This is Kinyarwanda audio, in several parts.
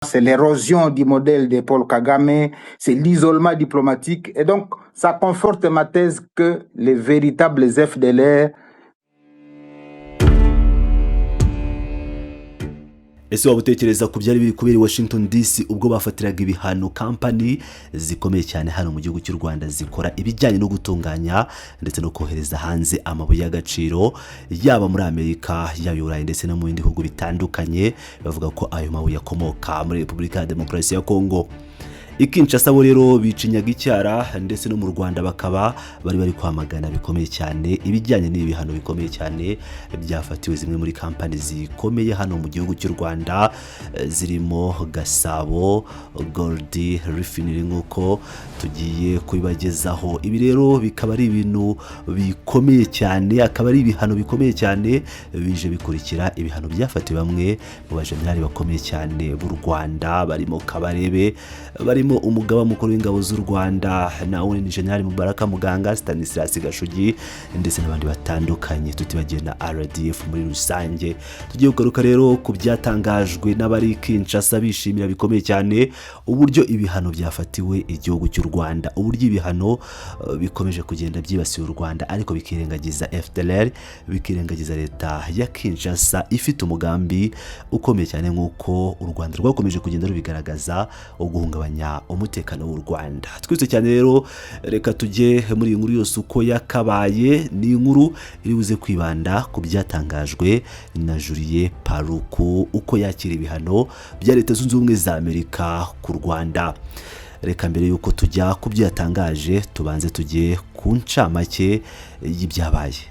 C'est l'érosion du modèle de Paul Kagame, c'est l'isolement diplomatique. Et donc, ça conforte ma thèse que les véritables FDLR Ese waba utekereza ku byari biri kubera i Washington DC ubwo bafatiraga ibihano kampani zikomeye cyane hano mu gihugu cy'u Rwanda zikora ibijyanye no gutunganya ndetse no kohereza hanze amabuye y'agaciro, yaba muri Amerika, yaba i Burayi ndetse no mu bindi bihugu bitandukanye, bavuga ko ayo mabuye akomoka muri Repubulika ya Demokarasi ya Kongo? I Kinshasa bo rero bicinyaga icyara, ndetse no mu Rwanda bakaba bari kwamagana bikomeye cyane ibijyanye n'ibi bihano bikomeye cyane byafatiwe zimwe muri kampani zikomeye hano mu gihugu cy'u Rwanda, zirimo Gasabo Gold Refinery nk'uko tugiye kubibagezaho. Ibi rero bikaba ari ibintu bikomeye cyane, akaba ari ibihano bikomeye cyane bije bikurikira ibihano byafatiwe bamwe mu bajenerali bakomeye cyane b'u Rwanda, barimo Kabarebe, barimo umugaba mukuru w'ingabo z'u Rwanda nawe ni General Mubaraka Muganga, Stanislas Gashugi ndetse n'abandi batandukanye, tutibagiwe na RDF muri rusange. Tugiye kugaruka rero ku byatangajwe n'abari Kinshasa bishimira bikomeye cyane uburyo ibihano byafatiwe igihugu cy'u Rwanda, uburyo ibihano bikomeje kugenda byibasiye u Rwanda ariko bikirengagiza FDLR, bikirengagiza leta ya Kinshasa ifite umugambi ukomeye cyane nk'uko u Rwanda rwakomeje kugenda rubigaragaza wo guhungabanya umutekano w'u Rwanda. Twese cyane rero reka tujye muri iyi nkuru yose uko yakabaye. Ni inkuru iri buze kwibanda ku byatangajwe na Julien Paluku uko yakira ibihano bya Leta Zunze Ubumwe za Amerika ku Rwanda. Reka mbere y'uko tujya ku byo yatangaje tubanze tujye ku ncamake y'ibyabaye.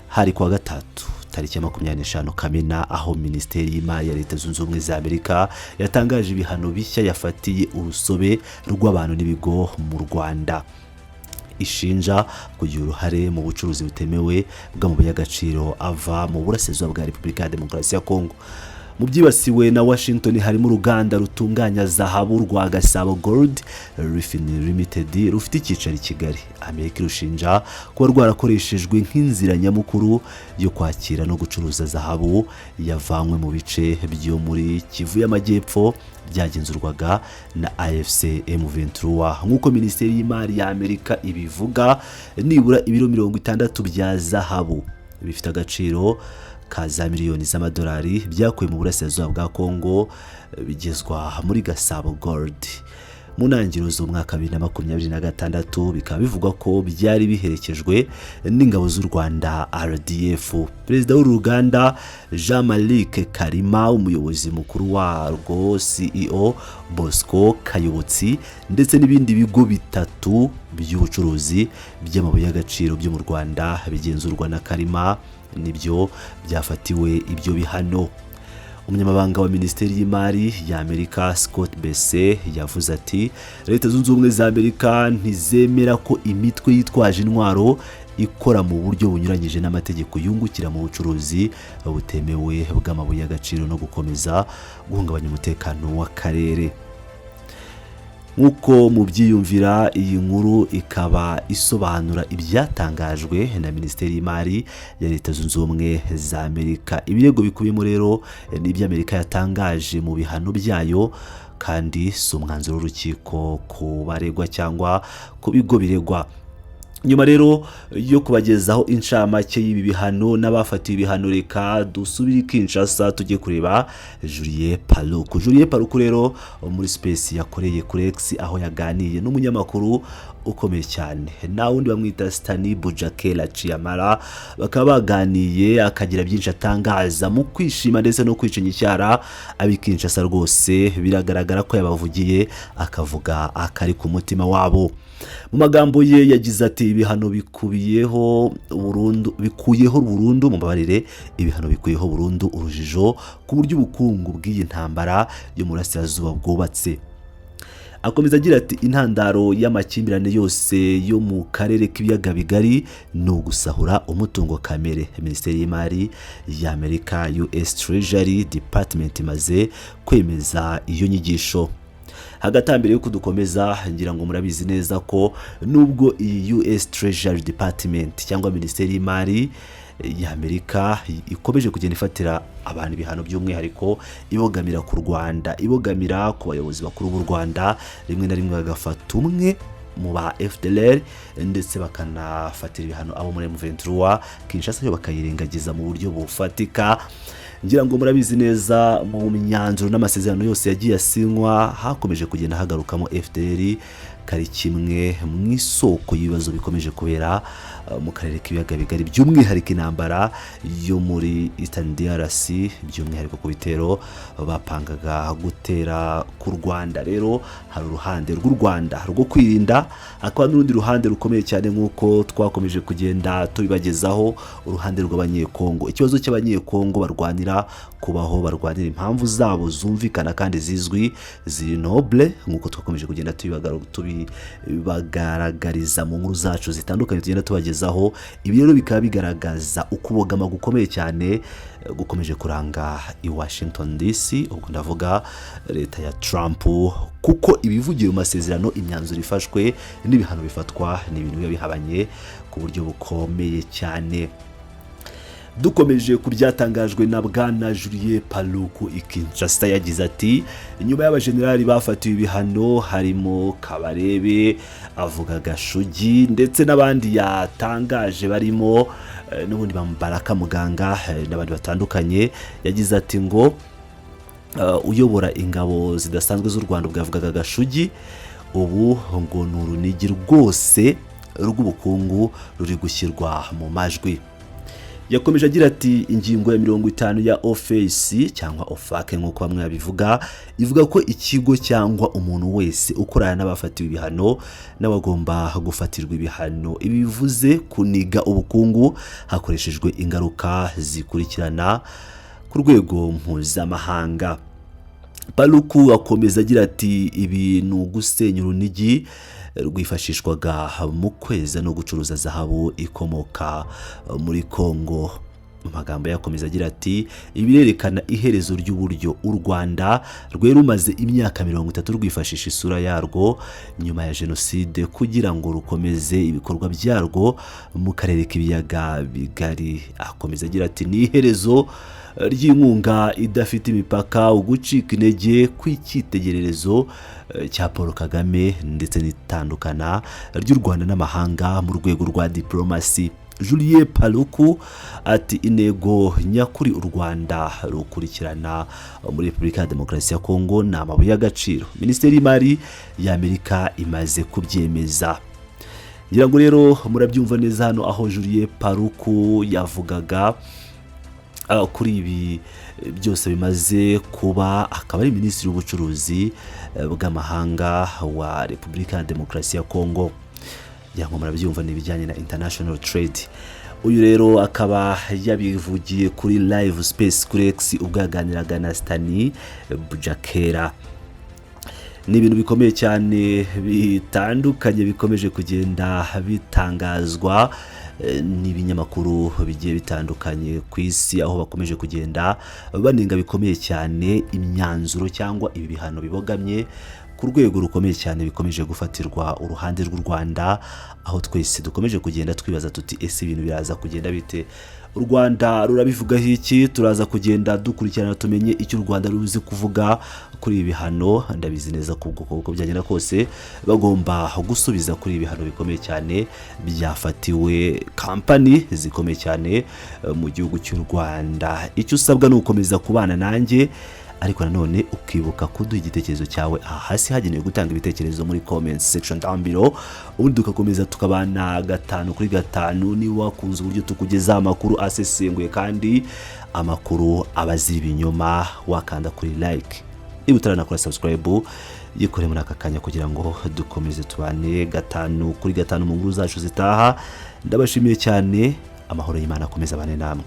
Hari kuwa gatatu tariki ya 25 Kamena, aho Minisiteri y'Imari ya Leta Zunze Ubumwe za Amerika yatangaje ibihano bishya yafatiye urusobe rw'abantu n'ibigo mu Rwanda, ishinja kugira uruhare mu bucuruzi butemewe bw'amabuye y'agaciro ava mu burasirazuba bwa Repubulika ya Demokarasi ya Kongo. Mu byibasiwe na Washington harimo uruganda rutunganya zahabu rwa Gasabo Gold Refinery Limited rufite icyicaro i Kigali. Amerika irushinja kuba rwarakoreshejwe nk'inzira nyamukuru yo kwakira no gucuruza zahabu yavanywe mu bice byo muri Kivu y'Amajyepfo byagenzurwaga na AFC M23. Nk'uko Minisiteri y'Imari ya Amerika ibivuga, nibura ibiro 60 bya zahabu bifite agaciro ka za miliyoni z'amadolari byakuwe mu burasirazuba bwa Kongo bigezwa muri Gasabo Gold mu ntangiriro z'umwaka 2026, bikaba bivugwa ko byari biherekejwe n'ingabo z'u Rwanda RDF. Perezida w'uru ruganda Jean Malik Karima, umuyobozi mukuru warwo CEO Bosco Kayobotsi ndetse n'ibindi bigo bitatu by'ubucuruzi by'amabuye y'agaciro byo mu Rwanda bigenzurwa na Karima nibyo byafatiwe ibyo bihano. Umunyamabanga wa Minisiteri y'Imari ya Amerika Scott Bessent yavuze ati: "Leta Zunze Ubumwe za Amerika ntizemera ko imitwe yitwaje intwaro ikora mu buryo bunyuranyije n'amategeko yungukira mu bucuruzi butemewe bw'amabuye y'agaciro no gukomeza guhungabanya umutekano w'akarere." Nk'uko mubyiyumvira, iyi nkuru ikaba isobanura ibyatangajwe na Minisiteri y'Imari ya Leta Zunze Ubumwe za Amerika. Ibirego bikubiyemo rero ni ibyo Amerika yatangaje mu bihano byayo, kandi si umwanzuro w'urukiko ku baregwa cyangwa ku bigo biregwa. Nyuma rero yo kubagezaho incamake y'ibi bihano n'abafatiwe ibihano, reka dusubire i Kinshasa tujye kureba Julien Paluku. Julien Paluku rero muri space yakoreye kuri X, aho yaganiye n'umunyamakuru ukomeye cyane na wundi bamwita Stani Bujakera Chiamara, bakaba baganiye akagira byinshi atangaza mu kwishima ndetse no kwicinya icyara ab'i Kinshasa. Rwose biragaragara ko yabavugiye, akavuga akari ku mutima wabo. Mu magambo ye yagize ati: "Ibihano bikubiyeho burundu, bikuyeho burundu, mubabarire, ibihano bikuyeho burundu urujijo ku buryo ubukungu bw'iyi ntambara yo mu burasirazuba bwubatse." Akomeza agira ati: "Intandaro y'amakimbirane yose yo mu karere k'ibiyaga bigari ni ugusahura umutungo kamere. Minisiteri y'Imari y'Amerika, US Treasury Department, imaze kwemeza iyo nyigisho." Hagati mbere yuko dukomeza, ngira ngo murabizi neza ko nubwo iyi US Treasury Department cyangwa Minisiteri y'Imari y'Amerika ikomeje kugenda ifatira abantu ibihano, by'umwihariko ibogamira ku Rwanda, ibogamira ku bayobozi bakuru b'u Rwanda, rimwe na rimwe bagafata umwe mu ba FDLR ndetse bakanafatira ibihano abo muri M23, Kinshasa yo bakayirengagiza mu buryo bufatika. Ngira ngo murabizi neza, mu myanzuro n'amasezerano yose yagiye asinywa hakomeje kugenda hagarukamo FDLR kari kimwe mu isoko y'ibibazo bikomeje kubera mu karere k'ibiyaga bigari, by'umwihariko intambara yo muri Eastern DRC, by'umwihariko ku bitero bapangaga gutera ku Rwanda. Rero hari uruhande rw'u Rwanda rwo kwirinda, hakaba n'urundi ruhande rukomeye cyane nk'uko twakomeje kugenda tubibagezaho, uruhande rw'Abanyekongo. Ikibazo cy'Abanyekongo barwanira kubaho, barwanira impamvu zabo zumvikana kandi zizwi, ziri noble, nk'uko twakomeje kugenda tubibagaragariza mu nkuru zacu zitandukanye tugenda tubagezaho. Ibi rero bikaba bigaragaza ukubogama gukomeye cyane gukomeje kuranga i Washington DC, ubwo ndavuga leta ya Trump, kuko ibivugiye mu masezerano, imyanzuro ifashwe n'ibihano bifatwa ni ibintu biba bihabanye ku buryo bukomeye cyane. Dukomeje ku byatangajwe na bwana Julien Paluku i Kinshasa, yagize ati: "Nyuma y'abajenerali bafatiwe ibihano harimo Kabarebe, avuga Gashugi, ndetse n'abandi yatangaje barimo n'ubundi Bambaraka Muganga n'abandi batandukanye." Yagize ati ngo uyobora ingabo zidasanzwe z'u Rwanda, ubwo yavugaga Gashugi, ubu ngo ni urunigi rwose rw'ubukungu ruri gushyirwa mu majwi. Yakomeje agira ati: "Ingingo ya 50 ya OFAC, cyangwa OFAC nk'uko bamwe babivuga, ivuga ko ikigo cyangwa umuntu wese ukorana n'abafatiwe ibihano nawe agomba gufatirwa ibihano. Ibi bivuze kuniga ubukungu hakoreshejwe ingaruka zikurikirana ku rwego mpuzamahanga." Paluku akomeza agira ati: "Ibi ni ugusenya urunigi rwifashishwaga mu kweza no gucuruza zahabu ikomoka muri Congo." Mu magambo yakomeza agira ati: "Ibirerekana iherezo ry'uburyo u Rwanda rwari rumaze imyaka 30 rwifashisha isura yarwo nyuma ya jenoside kugira ngo rukomeze ibikorwa byarwo mu karere k'ibiyaga bigari." Akomeza agira ati: "Ni iherezo ry'inkunga idafite imipaka, ugucika intege kw'icyitegererezo cya Paul Kagame, ndetse n'itandukana ry'u Rwanda n'amahanga mu rwego rwa diporomasi." Julien Paluku ati: "Intego nyakuri u Rwanda rukurikirana muri Repubulika ya Demokarasi ya Kongo ni amabuye y'agaciro. Minisiteri y'Imari y'Amerika imaze kubyemeza." Ngira ngo rero murabyumva neza hano aho Julien Paluku yavugaga kuri ibi byose bimaze kuba, akaba ari minisitiri w'ubucuruzi bw'amahanga wa Repubulika ya Demokarasi ya Kongo. Ngira ngo murabyumva, ni ibijyanye na international trade. Uyu rero akaba yabivugiye kuri live space kuri X ubwo yaganiraga na Stani Bujakera. Ni ibintu bikomeye cyane bitandukanye bikomeje kugenda bitangazwa n'ibinyamakuru bigiye bitandukanye ku isi, aho bakomeje kugenda banenga bikomeye cyane imyanzuro cyangwa ibi bihano bibogamye ku rwego rukomeye cyane bikomeje gufatirwa uruhande rw'u Rwanda, aho twese dukomeje kugenda twibaza tuti: "Ese ibintu biraza kugenda bite? U Rwanda rurabivugaho iki?" Turaza kugenda dukurikirana tumenye icyo u Rwanda ruzi kuvuga kuri ibi bihano. Ndabizi neza ko uko byagenda kose bagomba gusubiza kuri ibi bihano bikomeye cyane byafatiwe kampani zikomeye cyane mu gihugu cy'u Rwanda. Icyo usabwa ni ugukomeza kubana nanjye, ariko nanone ukibuka kuduha igitekerezo cyawe aha hasi hagenewe gutanga ibitekerezo muri comment section down below, ubundi tugakomeza tukabana gatanu kuri gatanu. Niba wakunze uburyo tukugezaho amakuru asesenguye kandi amakuru aba azira ibinyoma, wakanda kuri like. Niba utaranakora subscribe, yikore muri aka kanya kugira ngo dukomeze tubane gatanu kuri gatanu mu nkuru zacu zitaha. Ndabashimiye cyane, amahoro y'Imana akomeza abane namwe.